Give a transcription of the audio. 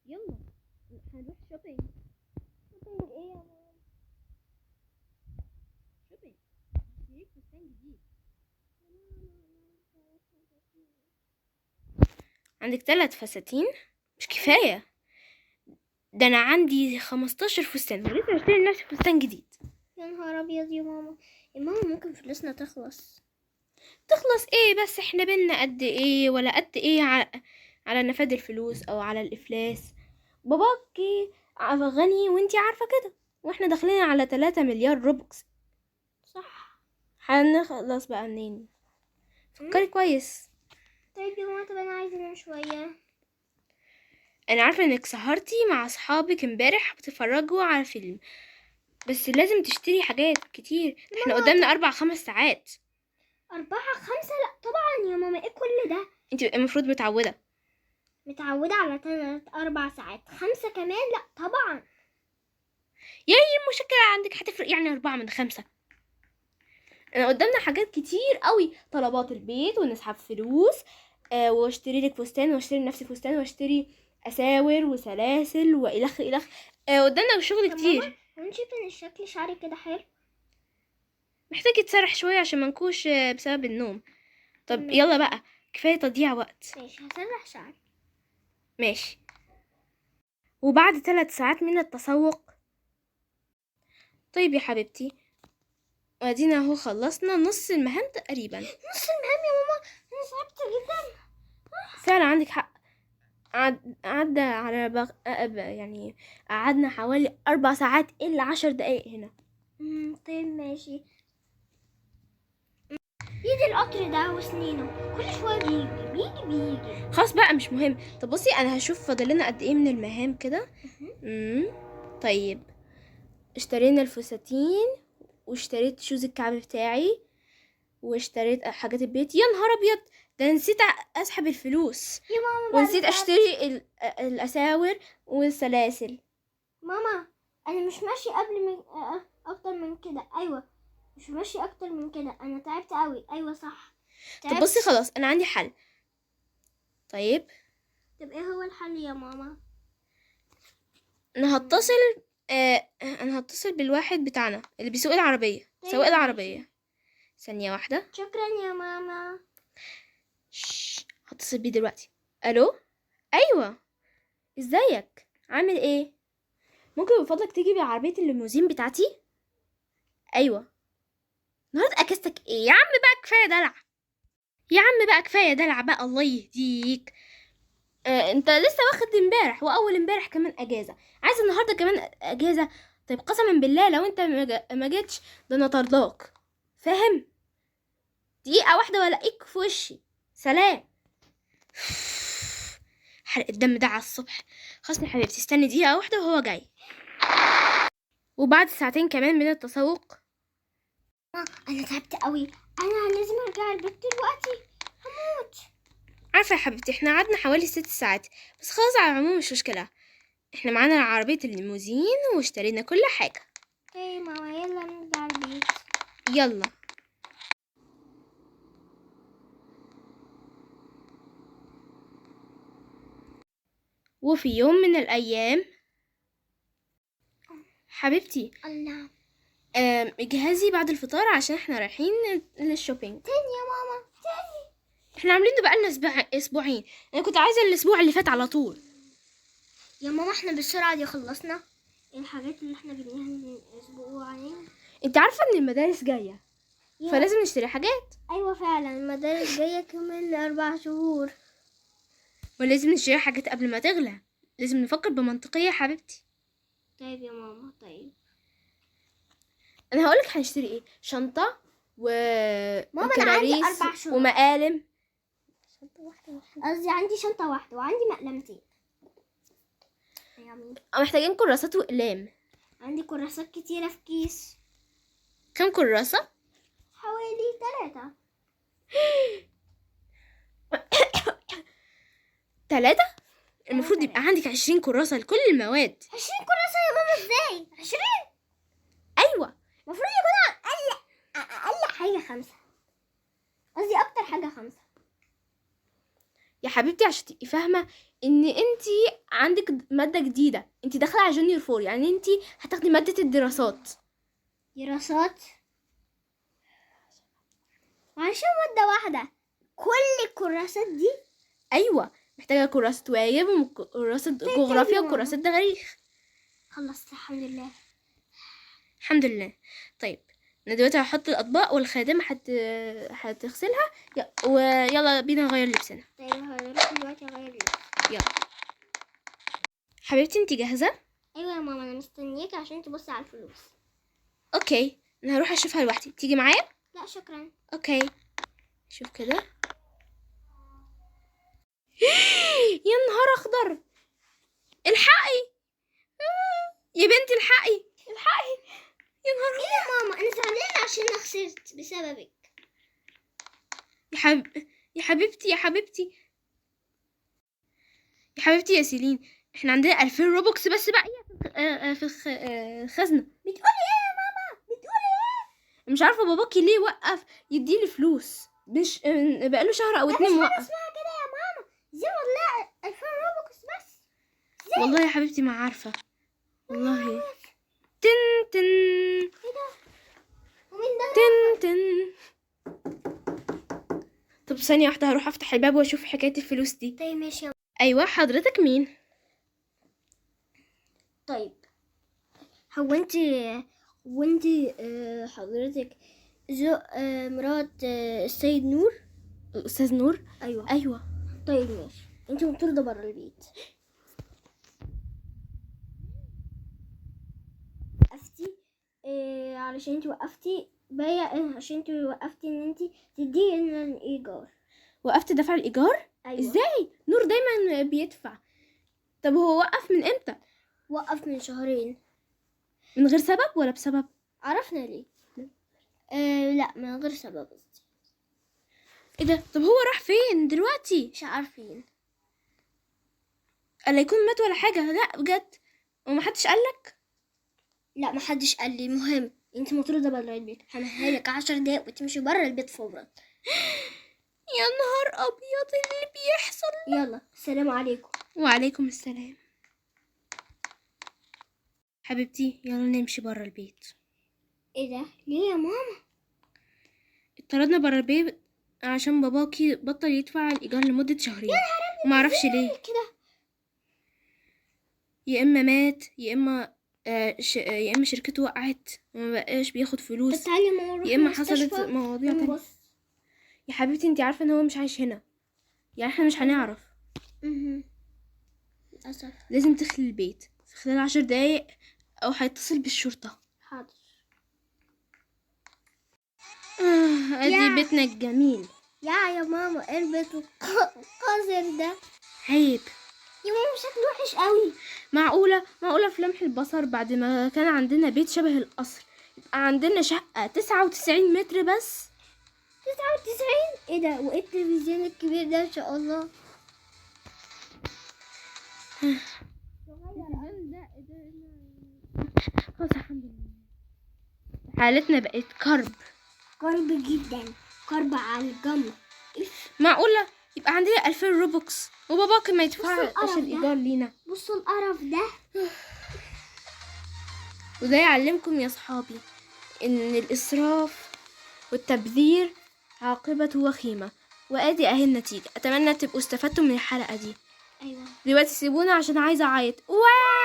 يلا هنروح shopping. shopping ايه يا ماما؟ shopping هشتريلك فستان جديد. عندك 3 فساتين مش كفاية، ده انا عندي 15 فستان ولسه هشتري لنفسي فستان جديد. يا نهار ابيض يا ماما، يا ماما ممكن فلوسنا تخلص. تخلص ايه بس، احنا بينا قد ايه ولا قد ايه على نفاد الفلوس او على الافلاس. باباكي غني وانتي عارفة كده، واحنا داخلين على 3 مليار Robux. صح، هنخلص بقى منين؟ فكري كويس. طيب يا ماما، طب انا عايزه انام شوية. انا عارفه انك سهرتي مع اصحابك امبارح بتتفرجوا على فيلم، بس لازم تشتري حاجات كتير. احنا قدامنا 4-5 ساعات. 4 5؟ لا طبعا يا ماما، ايه كل ده؟ انت المفروض متعوده. متعوده على 3-4 ساعات، 5 كمان؟ لا طبعا. يا المشكلة عندك هتفرق يعني 4 من 5. انا قدامنا حاجات كتير قوي، طلبات البيت ونسحب فلوس، واشتري لك فستان واشتري لنفسي فستان واشتري اساور وسلاسل والخ الخ. قدامنا شغل كتير. وانت شايفه ان شكل شعري كده حلو؟ محتاج يتسرح شوية عشان ما نكوش بسبب النوم. طب يلا بقى، كفاية تضييع وقت. ماشي، هسرح شعري. ماشي. وبعد 3 ساعات من التسوق. طيب يا حبيبتي، وادينا اهو خلصنا نص المهام تقريبا. نص المهام يا ماما؟ انا تعبت جدا. فعلا عندك حق. عدى على يعني قعدنا حوالي 4 ساعات الا 10 دقايق هنا. طيب ماشي. يجي القطر ده وسنينه كل شوية بيجي بيجي. خلاص بقى مش مهم. طب بصي، انا هشوف فاضل لنا قد ايه من المهام كده. طيب اشترينا الفساتين، واشتريت shoes الكعب بتاعي، واشتريت حاجات البيت. يا نهار ابيض، ده نسيت اسحب الفلوس يا ماما، ونسيت اشتري الاساور والسلاسل. ماما انا مش ماشي قبل من اكتر من كده. ايوه مش ماشي اكتر من كده، انا تعبت قوي. ايوه صح تعبت. طب بصي خلاص، انا عندي حل. طيب طب ايه هو الحل يا ماما؟ انا هتصل انا هتصل بالواحد بتاعنا اللي بيسوق العربية. طيب سواق العربية. ثانية واحدة. شكرا يا ماما. هتصل بيه دلوقتي. الو، ايوه ازيك، عامل ايه؟ ممكن بفضلك تيجي بعربيه الليموزين بتاعتي؟ ايوه. النهارده اجازتك ايه يا عم بقى؟ كفاية دلع يا عم بقى، كفاية دلع بقى، الله يهديك. انت لسه واخد امبارح واول امبارح كمان اجازه، عايز النهارده كمان اجازه؟ طيب قسما بالله لو انت ما جيتش ده انا طرداك، فاهم؟ دقيقة واحدة والاقيك في وشي. سلام. حرق الدم ده على الصبح. خلاص يا حبيبتي، استني دقيقة واحدة وهو جاي. وبعد 2 ساعات كمان من التسوق. انا تعبت قوي، انا لازم ارجع البيت دلوقتي، هموت. عارفه يا حبيبتي، احنا قعدنا حوالي 6 ساعات بس خلاص، على العموم مش مشكلة، احنا معانا عربية الليموزين واشترينا كل حاجة. طيب ماما يلا نرجع البيت. يلا. وفي يوم من الايام حبيبتي، الله، اجهزي بعد الفطار عشان احنا رايحين لل shopping. تاني يا ماما، تاني؟ احنا عاملينه بقالنا اسبوعين، انا كنت عايزه الاسبوع اللي فات على طول. يا ماما احنا بالسرعة دي خلصنا الحاجات اللي احنا جبناها من اسبوعين. انت عارفه ان المدارس جاية، فلازم نشتري حاجات. ايوه فعلا، المدارس جاية كمان 4 شهور، ولازم نشتري حاجات قبل ما تغلى. لازم نفكر بمنطقية يا حبيبتي. طيب يا ماما. طيب انا هقولك هنشتري ايه. شنطه ماما انا عندي وكراريس 4 شنط ومقالم. شنطه واحدة، قصدي عندي شنطه واحدة وعندي مقلمتين. يعني محتاجين كراسات واقلام. عندي كراسات كتيرة في كيس. كم كراسة؟ حوالي 3. 3؟ المفروض يبقى عندك 20 كراسة لكل المواد. 20 كراسة يا ماما؟ ازاي 20؟ ايوه المفروض يكون اقل حاجة 5، قصدي اكتر حاجة 5. يا حبيبتي عشان تبقي فاهمه ان انتي عندك مادة جديدة، انتي داخله على junior four، يعني انتي هتاخدي مادة الدراسات. دراسات؟ وعشان مادة واحدة كل الكراسات دي؟ ايوه، محتاجه كراسة واجب وكراسه جغرافيا وكراسه تاريخ. خلصت الحمد لله. الحمد لله. طيب انا دلوقتي هحط الاطباق والخادمه هتغسلها، ويلا بينا نغير لبسنا. طيب هنروح دلوقتي اغير لبس. يلا حبيبتي، انتي جاهزة؟ ايوه يا ماما، انا مستنياك عشان تبصي على الفلوس. okay، انا هروح اشوفها لوحدي، تيجي معايا؟ لا شكرا. okay، شوف كده. يا نهار اخضر، الحقي يا بنتي، الحقي الحقي، يا نهار. ايه يا ماما؟ انا زعلانة عشان انا خسرت بسببك. يا حبيبتي يا حبيبتي يا حبيبتي يا سيلين، احنا عندنا 2000 Robux بس باقية في الخزنة. بتقولي ايه يا ماما؟ بتقولي ايه؟ مش عارفه باباكي ليه وقف يديلي فلوس، مش بقاله شهر او اتنين موقف. اسمها كده يا ماما، زي والله 2000 Robux بس. زي؟ والله يا حبيبتي ما عارفه والله. تن تن. ايه ده؟ ومين ده؟ تن تن. طب ثانية واحدة، هروح افتح الباب واشوف حكاية الفلوس دي. طيب ماشي. ايوه حضرتك مين؟ طيب هو انت حضرتك مرات السيد نور؟ الاستاذ نور؟ ايوه ايوه. طيب ماشي، انت مطرده بره البيت. وقفتي علشان انت وقفتي بايع، عشان انت وقفتي ان انت تدينا الايجار. وقفت دفع الايجار؟ ايوه. ازاي؟ نور دايما بيدفع. طب هو وقف من امتى؟ وقف من شهرين. من غير سبب ولا بسبب؟ عرفنا ليه. لا من غير سبب. ايه ده؟ طب هو راح فين دلوقتي؟ مش عارفين. الا يكون مات ولا حاجة؟ لا بجد، ومحدش قالك؟ لا محدش قال لي. المهم انت مطرودة بره البيت، هنهالك 10 دقايق وتمشي بره البيت فورا. يا نهار ابيض اللي بيحصل. يلا السلام عليكم. وعليكم السلام. حبيبتي يلا نمشي بره البيت. ايه ده؟ ليه يا ماما؟ اتطردنا بره البيت عشان باباكي بطل يدفع الايجار لمدة شهرين. يا نهار ابيض، ومعرفش ليه كده. يا اما مات، يا اما يا اما شركته وقعت وما بقاش بياخد فلوس، طب تعالي يا ماما نروح يا اما حصلت المستشفى مواضيع تانية. ونبص. يا حبيبتي انتي عارفه ان هو مش عايش هنا، يعني احنا مش هنعرف. للاسف لازم تخلي البيت في خلال 10 دقايق او هيتصل بالشرطة. حاضر. ادي بيتنا الجميل. يا ماما ايه البيت القذر ده؟ عيب يا ماما شكله وحش قوي. معقولة؟ معقولة في لمح البصر بعد ما كان عندنا بيت شبه القصر يبقى عندنا شقة 99 متر بس؟ 99؟ ايه ده؟ وايه التلفزيون الكبير ده ان شاء الله؟ خلاص الحمد لله حالتنا بقت كرب. كرب جدا، كرب على الجمر. معقولة يبقى عندنا 2000 Robux وباباك ما يدفعش القرف ده. الإيجار لينا؟ بصوا القرف ده. وده يعلمكم يا صحابي إن الإسراف والتبذير عاقبته وخيمة، وآدي أهي النتيجة. أتمنى تبقوا استفدتوا من الحلقة دي. أيوة. دلوقتي سيبونا عشان عايزة أعيط. واو.